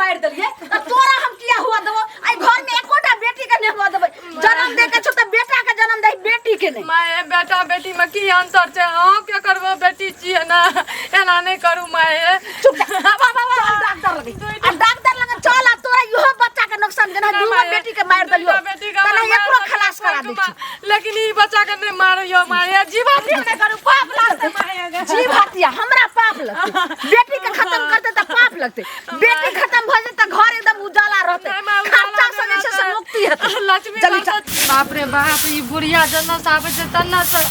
मारि देलियै त तोरा हम किया हुआ देबो? आई घर में एकोटा बेटी के नहीं हुआ देबै। जन्म दे के छौ त बेटा के जन्म दे, बेटी के नहीं। माय, बेटा बेटी में की अंतर छै? अहाँ के करबो, बेटी छियै ने, एना नहि करू माय। चुप जा। चल डॉक्टर लगे, आ डॉक्टर लगे चल, आ तोरा इहो बच्चा के नुकसान जेना नहि दूगो माय, बेटी के मारि देलियो दूटा बेटी के तना मारि एकरो देलियौ, खलास करा दै छी। लेकिन ई बच्चा के नहि मारियो माय, जीवा हत्या नहि करू, पाप लागतै माय। जीव हत्या हमरा पाप लगतै? बेटी के खत्म करते त पाप लगतै? बेटी खत्म भ जेतै त घर एकदम उजाला रहतै। नहि माय, उजाला खर्चा से नहि जे छै से रहतै। मुक्ति हेतै। लक्ष्मी जल्दी चल। बाप रे बाप, ई बुढ़िया जन्ना से आबै छै तन्ना से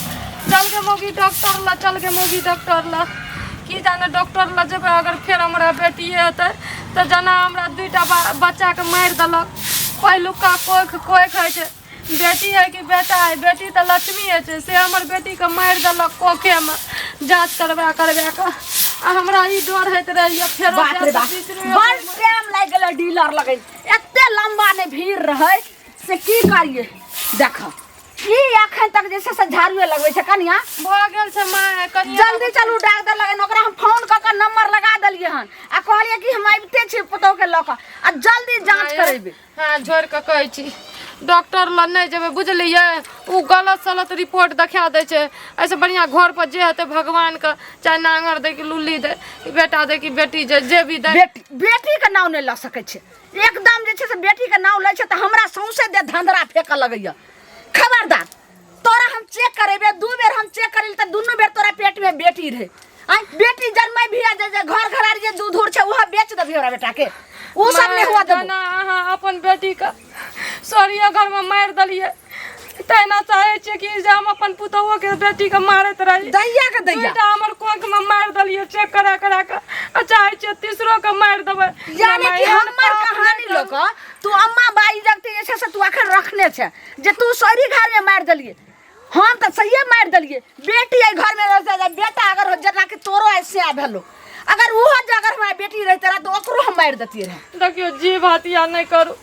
चल के मौगी डॉक्टर ला, चल के मौगी डॉक्टर ला। की जाने डॉक्टर ला जेबै, अगर फेर हमरा बेटिए हेतै तऽ जेना हमरा दुइटा बच्चाके मारि देलक। पहिलुका कोख कोख होइ छै, बेटी है कि बेटा है, बेटी तऽ लक्ष्मी होइ छै, से हमर बेटीके मारि देलक कोखेमे जाँच करबा करबा कऽ। आ हमरा ई डर होइत रहैए फेरो बाप रे जायब तऽ बाप, बिसरियो बड़ टाइम लागि गेलै डीलर लगै, एते लम्बा नहि भीड़ रहै से की करियै। देख, ई अखन तक जे छै से झाड़ुए लगबै छै कनिया। भऽ गेल छै माय, कनिया। जल्दी चलू डॉक्टर लगे। ओकरा हम फोन कऽ कऽ नंबर लगा देलियै हन आ कहलियै कि हम आबिते छी पुतहु के लऽ कऽ आ जल्दी जाँच करेबै। हँ, झोड़ि कऽ कहै छी, डॉक्टर लग नहि जेबै, बुझलियै? ओ गलत सलत रिपोर्ट देखा दै छै। एहिसँ बढ़िआँ घरपर जे हेतै भगवानके, चाहे नाङ्गर दै कि लुल्ली दै, बेटा दै कि बेटी, जे जे भी दै। बेटी, बेटी के नाम नहि लऽ सकै छै एकदम। जे छै से बेटी के नाम लै छै तऽ हमरा सौंसे देह धंधरा फेकऽ लगैया। खबरदार, तोरा हम चेक करेबे। दू बेर हम चेक करेली तऽ दुनू बेर तोरा पेट में बेटी रहे। आँय, बेटी जन्मै भी आ जे जे घर घरारी जे दूध उर छै उह बेच देबही हमरा बेटा के? उ सब नहि हुआ देबो। जेना अहाँ अपन बेटीके सरिये घरमे मारि देलियै, तहिना चाहै छियै कि जे हम अपन पुतहुओके बेटीके मारैत रही। दैया के दैया। दुइटा हमर कोखमे मारि देलियै चेक करा करा कऽ, आ चाहै छियै तीसरोके मारि देबै। यानी कि एहन हमर पाप नहि कहानी करू। लऽ कऽ तू अम्मा बाई जगती जे छै से तू अखन रखने छै जे तू सरी घर में मारि देलियै। हम तऽ सहिए मारि देलियै। बेटी एहि घर में रहतै, जे बेटा अगर हो जेना कि तोरो ऐसे भेलो, अगर उहो जे अगर हमरा बेटी रहते रहे तऽ ओकरो हम मारि देतियै रहे। देखियौ, जीव हत्या नहि करू।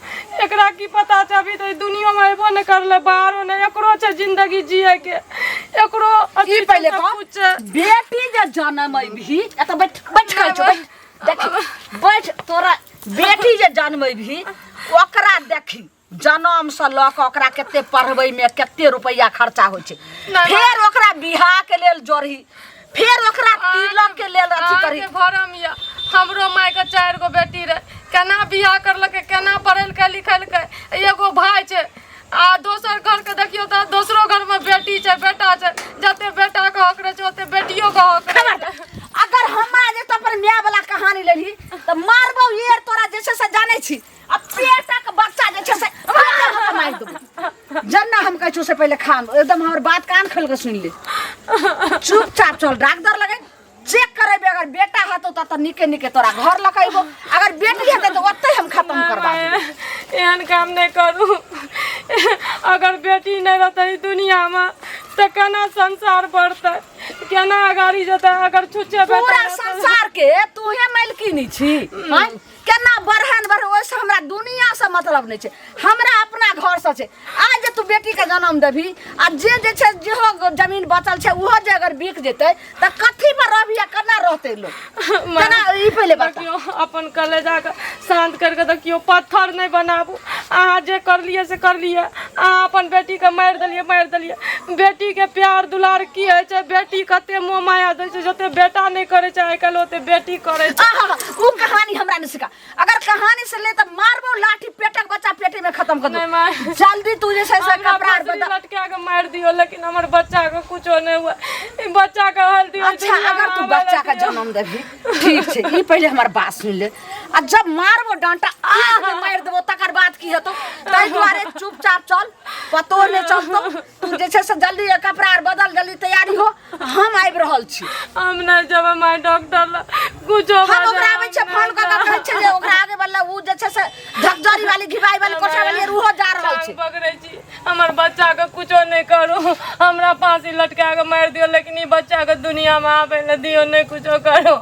एकरा की पता छै? अभी तऽ ई दुनियामे अयबो नहि करलै, बाहरो नहि। एकरो छै जिंदगी जियैके, एकरो ई अथी छै, पहिले सब कह। कुछ छै। बेटी जे जनम भी एतऽ बैठ, बैठ कहै छौ, बैठ। देखी, बैठ। तोरा बेटी जे जनमै भी ओकरा देखी, जनम से लऽ कऽ ओकरा कते पढ़बै में कते रुपैआ खर्चा होइ छै। नहि, फेर ओकरा बियाह के लेल जोड़ही, फेर ओकरा तिलक के लेल अथी करही। अहाँके भरम यऽ। हमरो मायके चारि गो बेटी रहै, केना बियाह करलकै, केना पढ़ेलकै लिखेलकै। एगो भाय छै आ दोसर घरके देखियौ तऽ दोसरो घरमे बेटी छै, बेटा छै। जते बेटाके हक रहै छै ओते बेटियोके हक रहै छै। खबरदार, अगर हमरा जे तो अपन माय वाला कहानी लेलही तऽ मारबौ ये तोरा जे छै से जानै छी। आ पेटक बच्चा जे छै से पेटक के मारि देबौ। जन्ना हम कहै छौ से पहिले खान एकदम हमर बात कान खोलि कऽ सुनि ले। चुपचाप चल डॉक्टर लगे, चेक करेबे। अगर बेटा हेतौ तऽ नीके नीके तोरा घर लऽ कऽ अयबो, अगर बेटी हेतै तऽ ओतहि हम खत्म करबा देबो। एहन काम नहि करू। अगर बेटी नहि रहतै ई दुनियामे तऽ केना संसार बढ़तै, केना अगाड़ी जेतै? अगर छुच्छे बेटा पूरा रहतै- संसार के तूहे मालकिनी छी, आँय? केना बढ़न बढ़, ओहिसँ हमरा दुनिया से मतलब नहि छै, हमरा अपना घर से छै। आज जे तू बेटी के जन्म देबही आ जे जे छै जेहो जमीन बचल छै ओहो जे अगर बिक जेतै तऽ कथी पर रहबही आ केना रहतै लोक केना, ई पहिले बता। देखियौ, अपन कलेजाके शान्त करिके देखियौ, पत्थर नहि बनाबू। अहाँ जे करलियै से करलियै। अहाँ अपन बेटीके मारि देलियै, मारि देलियै। बेटीके प्यार दुलार की होइ छै, बेटी कते मोह माया दै छै, जते बेटा नहि करै छै आइ काल्हि ओते बेटी करै छै। आहा, उ कहानी हमरा नहि सिखा। अगर कहानी से ले तऽ मारबो लाठी, पेटक बच्चा पेटे में खत्म कर नहि माय। दो। जल्दी तू जे छै से हमरा कपड़ा आर फसरी बदल। लटका के मारि दियौ, लेकिन हमर बच्चा के कुछो नहि हुए, ई बच्चा के हल दियौ। अच्छा, अगर तू बच्चा के जन्म देबही, ठीक छै, ई पहिले हमर बात सुनि ले। आ जब मारबो डंटा आग में मारि देबो, तकर बाद की हेतौ? ताहि दुआरे चुपचाप चल, पतो नहि चलतौ। तू जे छै से जल्दी कपड़ा आर बदल, जल्दी तैयारी हो, हम आबि रहल छी। हम नहि जेबै माय डॉक्टर लग, कुछो हम ओकरा आबै छै फोन कऽ कऽ कहै छै जे ओकरा आगे वाला उ जे छै से धकजरी वाली, घिबाई वाली, कोठा वाली उहो जा रहल छै। पकड़ै छी, हमर बच्चा के कुछो नहि करू। हमरा फांसी लटका के मारि दियौ, लेकिन ई बच्चा के दुनिया में आबै लए दियौ नहि, कुछो करू।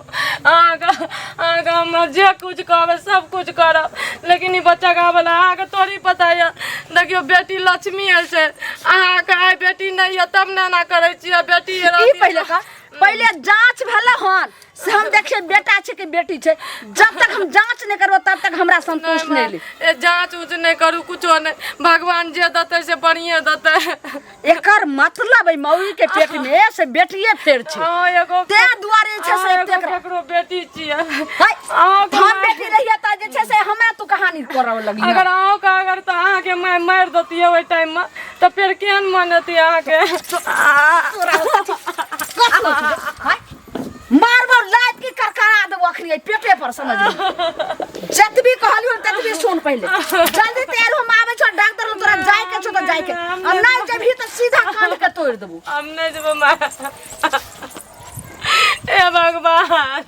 अहाँके हमरा जे कुछ कहबै सब कुछ करब, लेकिन ई बच्चा के आबै लए। अहाँके थोड़ी पता यऽ। देखियौ, बेटी लक्ष्मी होइ छै। अहाँके आइ बेटी नहि यऽ तब ने एना करै छियै। बेटी ई पहिले कह, पहिले जांच भेलै हन से हम देखिए बेटा छै कि बेटी छै। जब तक हम जांच नहि करबो तब तक हमरा संतोष नहि ले। ए जांच उच नहि करू, कुछो नहि, भगवान जे देतै से बढ़िए देतै। एकर मतलब एहि मौगी के पेट में से बेटिए फेर छै। अहाँ एगो तें दुआरे छै से अहाँ एगो एतेक ककरो बेटी छियै। है, अहाँके हम माय- बेटी रहिए तऽ जे छै से हमरा तू कहानी करऽ लगली। अगर अहाँके अगर तऽ अहाँके माय मारि देतियै ओहि टाइममे तऽ फेर केहन मन हेतै अहाँके? तोरा कथी होइ छौ? है? मारबो लात की करकरा देबो अखनी एहि पेटे पर, समझ ली। जतबी कहलियो ततबी सुन, पहिले जल्दी तैयार हो, हम आबै छौ डॉक्टर लग, तोरा जाय के छौ तऽ जाय के, आ नहि जेबही तऽ सीधा कान के तोड़ि देबो। हम नहि जेबो माय। हे भगवान,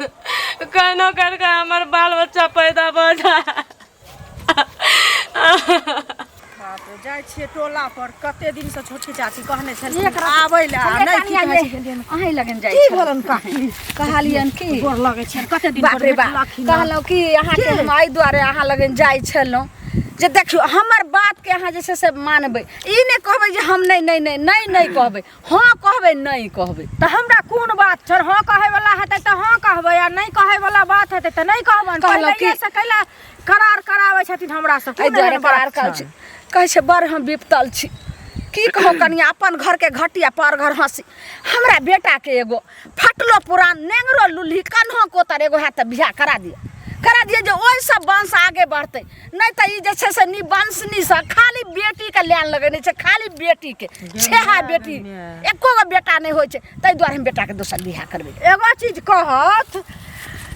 केहनो करके हमर बाल बच्चा पैदा भऽ जाय। बाप रे, जाइ छियै टोला पर, कते दिन से छोटकी चाची कहने छलखिन आबै लए आ नहि की कहै छै। अहीं लगन जाइ की छलहुँ। भेलन काकी? कहलियन की गोर लगै छियनि, कते दिन बाप पर रे बाप, भेटलखिन। कहलहुँ कि अहाँके हम एहि दुआरे अहाँ लगन जाइ छलहुँ जे देखियौ हमर बातके अहाँ जे छै से मानबै, ई नहि कहबै जे हम नहि नहि नहि नहि नहि कहबै, हँ कहबै नहि कहबै। तऽ हमरा कोन बात छै, हँ कहै वाला हेतै तऽ हँ कहबै आ नहि कहै वाला बात हेतै तऽ नहि कहबनि। कहलहुँ पहिलैये कि- से कैला करार कराबै छथिन हमरा से? एहि कोन दुआरे एहन करार बात करै छी छनि? कहै छै बड़ हम विपतल छी, की कहू कनिया, अपन घरके घटी आ पर घर हँसी। हमरा बेटाके एगो फटलो पुरान नेंगरो लुल्ही कन्हो कोतर एगो हैत तऽ बियाह करा दिअ, करा दिअ जे ओहिसँ वंश आगे बढ़तै, नहि तऽ ई जे छै से निवंशनीसँ खाली बेटीके लाइन लगेने छै, खाली बेटीके छेहा बेटी, एको गो बेटा नहि होइ छै, ताहि दुआरे हम बेटाके दोसर बियाह करबै। एगो चीज कहत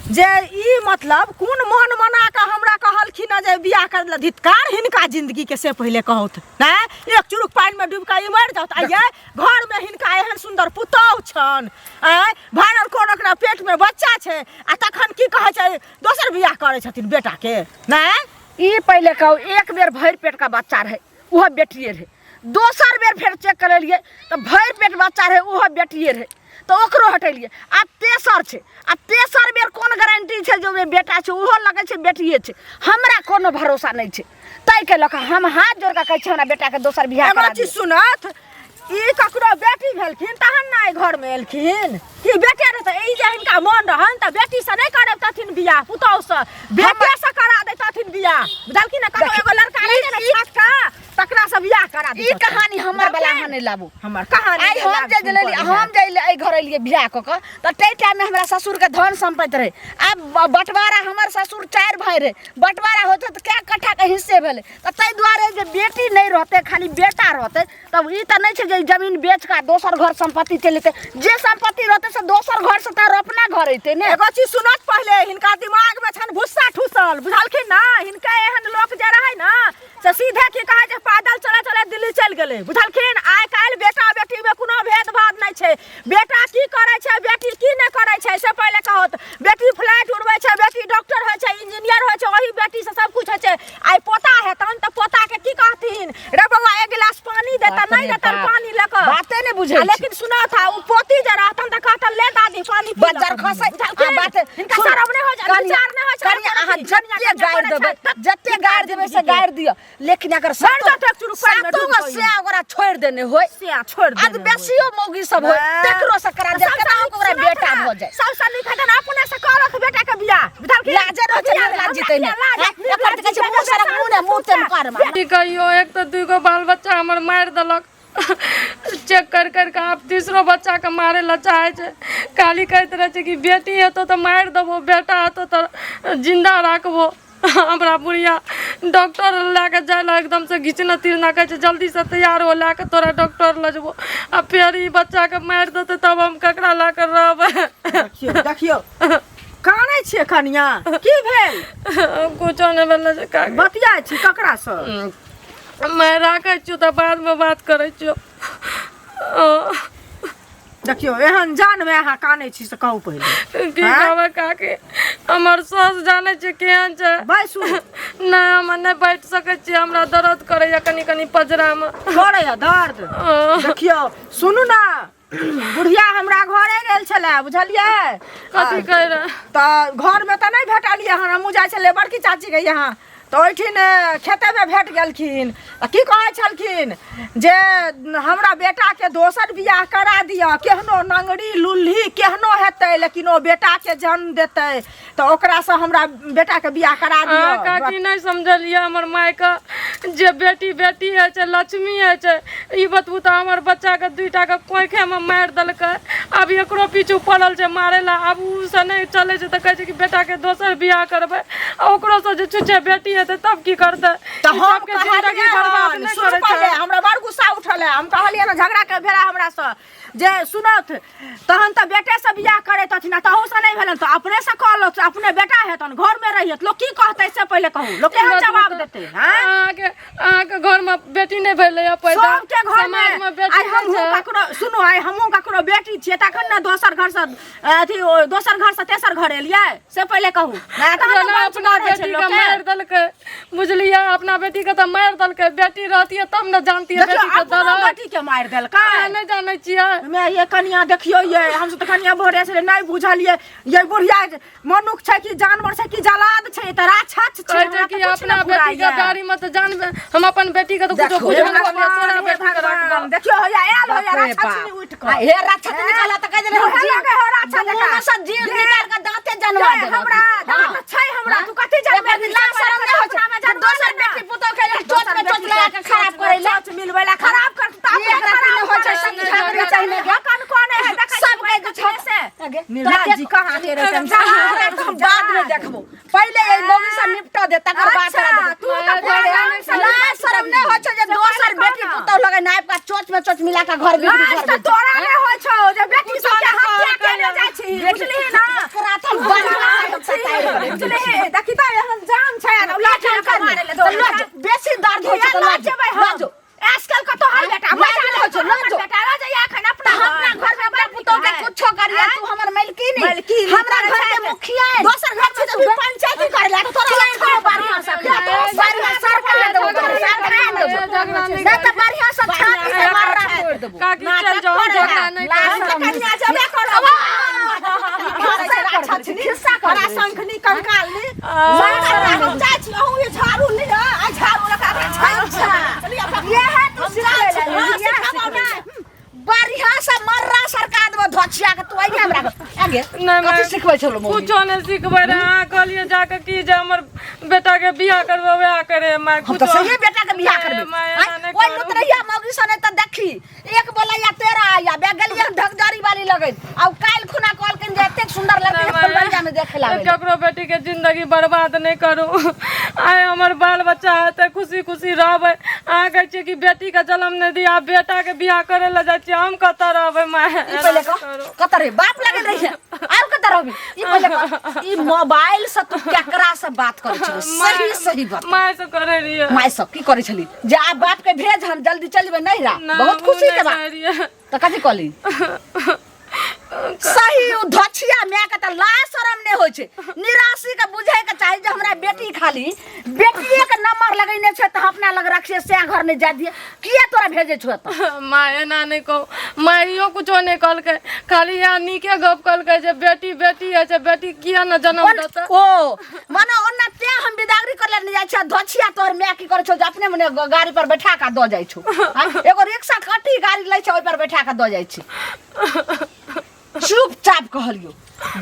जे ई मतलब कोन मन मना कऽ हमरा कहलखिन हँ जे बियाह कर ला, धित्कार हिनका जिंदगी के, से पहिले कहौथ नहि एक चुरुक पानि में डूबि कऽ ई मरि जाउथ। आ ये घर में हिनका एहन सुंदर पुतहु छनि, आँय भानर कोन ओकरा पेट में बच्चा छै, आ तखन की कहै छै दोसर बियाह करै छथिन बेटा के? नहि ई पहिले कहू, एक बेर भरि पेट का बच्चा रहै ओहो बेटिए रहै, दोसर बेर फेर चेक करेलियै तऽ भरि पेट बच्चा रहै ओहो बेटिए रहै तऽ ओकरो हटेलियै, आब तेसर छै, आ तेसर बेर कोन गारंटी छै जे ओहिमे बेटा छै? ओहो लगै छै बेटिए छै, हमरा कोनो भरोसा नहि छै, ताहिके लऽ कऽ हम हाथ जोड़ कऽ कहै छी हमरा बेटाके दोसर बियाह एगो करा चीज दिअ। सुनत, ई ककरो बेटी भेलखिन तहन ने एहि घरमे एलखिन कि बेटे रहतै? ई जे हिनका मन रहन तऽ बेटीसँ नहि करबतथिन बियाह, पुतहुसँ, बेटेसँ करा दैतथिन बियाह, बुझलखिन ने? कतौ एगो लड़का रहै ने छोटका, तकरासँ बियाह करा ई दैतथिन। कहानी हमर वाला अहाँ नहि लाबू। हमर कहानी आइ हम जे लेलियै, हम जे एहि घर एलियै बियाह कऽ कऽ तऽ ताहि टाइममे हमरा ससुरके धन सम्पत्ति रहै, आब बँटवारा, हमर ससुर चारि भाय रहै, बँटवारा होइत तऽ कए कट्ठाके हिस्से भेलै, तऽ ताहि दुआरे जे बेटी नहि रहतै खाली बेटा रहतै तब ई तऽ नहि छै जे जमीन बेच कऽ दोसर घर सम्पत्ति चलि जेतै, जे सम्पत्ति रहतै से दोसर घरसँ तऽ अपना घर अयतै ने। एगो चीज सुनत पहिले, हिनका दिमागमे छनि भुस्सा ठुसल, बुझलखिन ने? हिनका एहन लोक जे रहै ने से सीधे की कहै छै पैदल चले चले दिल्ली चलि गेलै, बुझलखिन? आइ काल्हि बेटा बेटीमे कोनो भेदभाव नहि छै, बेटा की करै छै बेटी की नहि करै छै से पहिले कहत। बेटी फ्लाइट उड़बै छै, बेटी डॉक्टर होइ छै, इंजीनियर होइ छै, ओही बेटीसँ सब कुछ होइ छै। आइ पोता हेतनि तऽ पोताके की कहथिन? रे बौआ एक गिलास पानी देता बाप नहि रे देतन बाप। पानी लऽ कऽ बाते नहि बुझै आ छै। लेकिन सुनत आ ओ पोती जे रहतन तऽ कहतन ले दादी पानी पी बज्जर लऽ। खसै बुझलखिन? आ बात हिनका सुन, शरम नहि होइ छै, कनिया- विचार नहि होइ छै, कनिया, अहाँ कनिया जते कनिया गारि करै देबै छै, जते गारि देबै से गारि दिअ, लेकिन अगर मरि जेतै एक चुरुक पानिमे सातो डूबि गो कऽ ई। से ओकरा छोड़ि देने होय से छोड़ि आज देने होय। बेसियो मौगी सब होय तकरो से करा दे, सबसँ केनाहु नीक के ओकरा सुनत बेटा ने, भऽ जाय। सबसँ नीक हेतनि अपने से करत बेटा के बियाह, बुझलखिन? लाजे रहै छै, बियाह निर्लाज हमरा जीतै नहि। किया लाज? हैं? एकर तऽ कहै छै मुँह सड़क मुँह ने मुँह तेन कर मार। की कहियो, एक तऽ दूगो बाल बच्चा हमर मारि देलक चेक कर कर के, आब तीसरो बच्चाके मारै लए चाहै छै। खाली कहैत रहै छै कि बेटी हेतौ तऽ मारि देबो, बेटा हेतौ तऽ जिन्दा राखबो। हमरा बुढ़िया डॉक्टर लए कऽ जाय लए एकदमसँ घिचने तिरना कहै छै जल्दीसँ तैयार हो, लए कऽ तोरा डॉक्टर लऽ जेबो, आ फेर ई बच्चाके मारि देतै तब हम ककरा लए कऽ रहबै? देखियौ देखियौ, कानै छियै कनिया, की भेल? कुछो नहि भेलै छै काकी। बतियाइ छी ककरासँ? मैं राखै छियौ तऽ बादमे बात करै छियौ। देखियौ एहन जानमे अहाँ कानै छी से कहू पहिले। की आँय? कहबै काकी, हमर सास जानै छै केहन छै। बैसू। नहि, हम नहि बैठ सकै छियै, हमरा दर्द करैया कनि कनि पजरामे। करैया दर्द? देखियौ सुनू ने, बुढ़िया हमरा घरे गेल छलै, बुझलियै? कथी कहि रहे? तऽ घरमे तऽ नहि भेटलियै हन, हमहूँ जाइ छलियै बड़की चाचीके यहाँ। तऽ ओहिठिन खेतेमे भेट गेलखिन आ की कहै छलखिन जे हमरा बेटाके दोसर बियाह करा दिअ केहनो नंगरी लुल्ही केहनो हेतै लेकिन ओ बेटाके जन्म देतै तऽ ओकरासँ हमरा बेटाके बियाह करा दिअ। अहाँ काकी नहि समझलियै हमर मायके जे बेटी बेटी होइ छै, लक्ष्मी होइ छै। ई बतबू तऽ हमर बच्चाके दुइटाके कोखिमे मारि देलकै, आब एकरो पीछू पड़ल छै मारै लए। आब ओ से नहि चलै छै तऽ कहै छै कि बेटाके दोसर बियाह करबै, आ ओकरोसँ जे छुच्छे बेटी हेतै तब की करतै? तऽ ई हम सबके जिंदगी कहलियै बर्बाद हन, नहि सुनू करै पहिले छै। हमरा बड़ गुस्सा उठल है। हम कहलियै ने, झगड़ा के भेला हमरासँ जे सुनत तहन तऽ बेटेसँ बियाह करैत हथिन, आ तहूसँ नहि भेलनि तऽ अपनेसँ कऽ लौथ, अपने बेटा हेतनि, घरमे रहियत। लोक की कहतै से पहिले कहू, लोक केहन जवाब देतै? आँय? अहाँके घरमे बेटी नहि भेलै पैदा? सबके घर में समाजमे बेटी आइ हमहूँ नहि छै। ककरो, सुनू, आइ हमहूँ ककरो बेटी छियै तखन ने दोसर घरसँ अथी दोसर घरसँ तेसर घर एलियै, से पहिले कहू नहि तहन ने जेना वंश अपना बढ़ै छै बेटी के लोकके। मारि देलकै, बुझलियै? अपना बेटी के तऽ मारि देलकै। बेटी रहतियै तब ने जानतियै देखियौ बेटी के अपनो दर्द। बेटी के मारि देलकै। अहाँ नहि जानै छियै? मे ये कनिया, देखियौ ये, हमसब तऽ कनिया भोरे से नहि बुझलियै ये बुढ़िया मनुख छै कि जानवर छै कि जलाद छै, तऽ राक्षस छै। कहै छै हमरा कि तऽ किछु अपना नहि बेटी के फुराइए। बारी में तऽ जानबे, हम अपन बेटी के तऽ कुछो देखो, बुझबे हे नहि करलियै, तोरा भगवान, हे बेटी के भगवान, राखबो। देखियौ होइया आयल होइया बाप रे राक्षस बाप। उठि आ कऽ हे राक्षस निकाला तऽ कहि देने हम मुँहे जीव लगे हो राक्षस मुँह जकाँ। में से जीभ निकाल के दाँते जनवा ये देलक। हमरा दाँत छै हमरा, तू कथी जनबे? एकर लाज शरम नहि होइ छै। दोसर बेटी पुतोह के चोट पे चोट लगा के खराब करै ले। चोट मिलबै ला खराब कर तऽ अपने एक राति खराब नहि होइ छै, करै। सब झाँकने चाही ने गे। हकन कोने है देखै सब छियै के जे छौ से। आगे, निर्लाज जी कहाँ के रे? अरे तो हम बाद में देखबो, पहिले एहि मौगी से निपटा दे तकर बाद अच्छा, तोरा देखबो। तू तऽ पूरा गाम से लाज शरम नहि होइ छै जे दोसर बेटी पुतोह लगे नाइफ का चोच में चोच मिला के घर बिगड़ी लाज घर तऽ तोरा नहि होइ छौ जे बेटी सबके हत्या केने जाइ छी, बुझलिही ना? तोरा तऽ बढ़िआँ से हम सताइ रहबै। बुझलिही? देखी तऽ एहन जान छै आ लाठी लऽ कऽ मारै लए तऽ लऽ जो, बेसी दर्द होइ छै तऽ लऽ लऽ जो, जेबै लऽ हम जो। आजकल के तोहर बेटा लाज मजा नहि होइ छौ, लऽ जो। बेटा लऽ जइया एखन अपना तऽ अपना घर में अपना पुतोह के कुछो करिया, तू हमर मालकिनी, मालकिनी हमरा करै घर के छै। मुखिया है। दोसर घर से तू पंचायती करे ला तोरा चोर को बढ़िया से बढ़िया सरकार देबो, तोरा सरकार देबो। झगड़ा नहि नहि तऽ बढ़िया से छाती से मर्रा तोड़ देबो। काकी चल जाओ, झगड़ा नहि लाज करू। शरम कनिया जेबे करब। खिस्सा कर बड़ा शंखनी कंकालनी हम जाइ छी, अहूँ ई झाड़ू लिअ आ झाड़ू लऽ कऽ ओकरा छानि छानि ये है तू सिखबै ला, हाँ, ये सिखाबो सिखबै ला। बढ़िया से मर्रा सरकार देबो धोछिया के, तू आइए हमरा के। आगे नहि, कथी सिखबै छलो मौगी? कुछो नहि सिखबै रहे। अहाँ कहलियै जाके कि जे हमर बेटा के बियाह करबै, वएह करे माय। हम तऽ कुछो सहिए बेटा के बियाह करबै। माय, एना आँय, नहि ओहि करू। लुतरैया मौगी सने तऽ देखी एक बोलैया तेरा आया बे गेलियै हम ढकजरी वाली लगै, आ काल्हि खुना कहलखिन जे एतेक सुन्दर लड़की के फुलबरिया में देखे ला आबै। ककरो बेटी के जिंदगी बर्बाद नहि करू। आइ हमर बाल बच्चा हेतै, खुशी खुशी रहबै। अहाँ कहै छियै कि बेटी के जन्म नहि दिअ, आब बेटा के बियाह करै लए जाइ छियै, हम कतऽ रहबै माय? ई पहिले कह, कतऽ रही? बाप लगल रही, आर कतऽ रहबी? ई पहिले कह, ई मोबाइल से तू केकरा से बात करै छली? सही सही बात। माय से करै रहियै। माय सब की करै छली जे आब बाप के भेज, हम जल्दी चल जेबै नैहरा? ना, बहुत ओ खुशी नहि के बात कहै रहियै। तऽ कथी कहली? सही उ धछिया माय के तऽ लाज शरम नहि होइ छै। निराशी के बुझै के चाही जे हमरा बेटी खाली बेटिए के नंबर लगैने छै तऽ अपना लग रखिए, से घर नहि जाय दिए। किया तोरा भेजै छौ एतऽ? माय, एना नहि कहू। माइयो कुछो नहि कहलकै, खाली इएह नीके गप कहलकै जे बेटी बेटी होइ छै, बेटी किया ने जन्म देतै। ओ माने ओना तें हम बिदागरी करे ले जाइ छै। धछिया तोहर माय की करै छौ जे अपने मने गाड़ी पर बैठा के दऽ जाइ छौ? आँय? एगो रिक्शा कटी गाड़ी लै छै, ओहि पर बैठा के दऽ जाइ छै। चुपचाप कहलियो,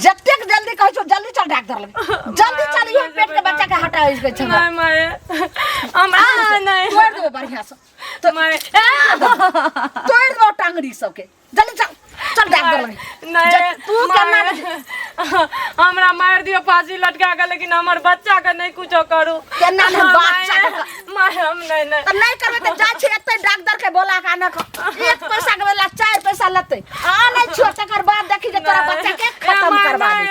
जतेक जल्दी कहै छौ जल्दी चल डॉक्टर लग, जल्दी चल। इहो पेट के बच्चा के हटाबै के छै। नहि माय, हम नहि तोड़ि देबो बढ़िया से तो माय, तोड़ि देबो टांगरी सबके। जल्दी चल, चल डॉक्टर लग। नहीं तू केना माय, हमरा मारि दियौ फांसी लटका के, लेकिन हमर बच्चा के नहीं कुछो करू। केना ने हाँ, बच्चा के माय, हम नहीं नहीं। तऽ नहि करबै तऽ जाइ छै एतै डॉक्टर के बोला के आनक, एक पैसा के बदला 4 पैसा लेतै। आ आनै छियो तकर बाद देखी जे तोरा बच्चा के खत्म माय, करबा माय, दै।